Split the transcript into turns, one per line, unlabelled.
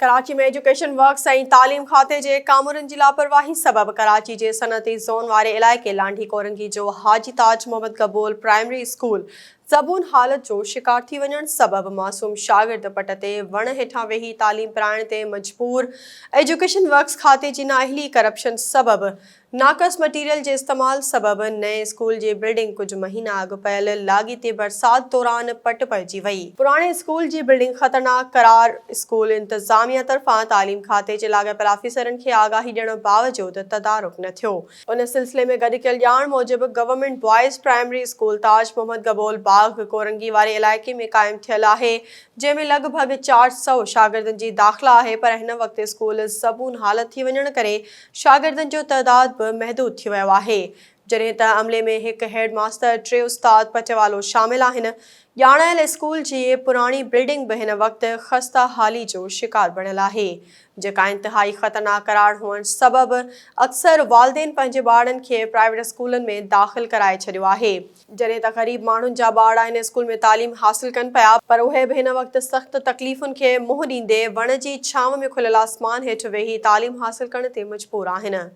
Karachi ۾ education works ۽ تعليم کاتي جي ڪامورن جي لاپرواهي سبب ڪراچي جي صنعتي زون واري علائقي لانڍي ڪورنگي جو حاجي تاج محمد گبول پرائمري اسڪول زبون حالت جو شڪار ٿي وڃڻ سبب معصوم شاگرد پٽ تي وڻ هيٺان ويهي تعليم پرائڻ تي مجبور ايجوڪيشن ورڪس کاتي جي نااهلي ڪرپشن سبب ناقص مٽيريل جي استعمال سبب نئين اسڪول جي بلڊنگ ڪجهه مهينا اڳ پيل لاڳيتي برسات دوران پٽ پئجي وئي. پراڻي اسڪول جي بلڊنگ خطرناڪ قرار، اسڪول انتظاميا طرفان تعليم کاتي جي لاڳاپيل آفيسرن کي آگاهي ڏيڻ باوجود تدارڪ نه ٿيو. ان سلسلي ۾ گڏ ڪيل ڄاڻ موجب government boys primary school Taj Muhammad Gabol Bagh Korangi واري علائقي ۾ قائم ٿيل آهي جنهن ۾ لڳ ڀڳ 400 شاگردن جي داخلا آهي پر هن وقت اسڪول زبون حالت ٿي وڃڻ ڪري شاگردن جو تعداد به محدود ٿي ويو آهي، جڏهن ته عملي ۾ هڪ هيڊ ماستر، ٽي استاد، پٽيوالو شامل آهن. ڄاڻايل اسڪول جي پراڻي بلڊنگ به هن وقت خسته حالي جو شڪار بڻيل آهي، جيڪا انتهائي خطرناڪ قرار هئڻ سبب اڪثر والدين پنهنجي ٻارڙن کي پرائيويٽ اسڪولن ۾ داخل ڪرائي ڇڏيو آهي. جڏهن ته غريب ماڻهن جا ٻارڙا هن اسڪول ۾ تعليم حاصل ڪن پيا پر اهي به هن وقت سخت تڪليفن کي منهن ڏيندي وڻ جي ڇانو ۾ کليل آسمان هيٺ ويهي تعليم حاصل ڪرڻ تي مجبور آهن.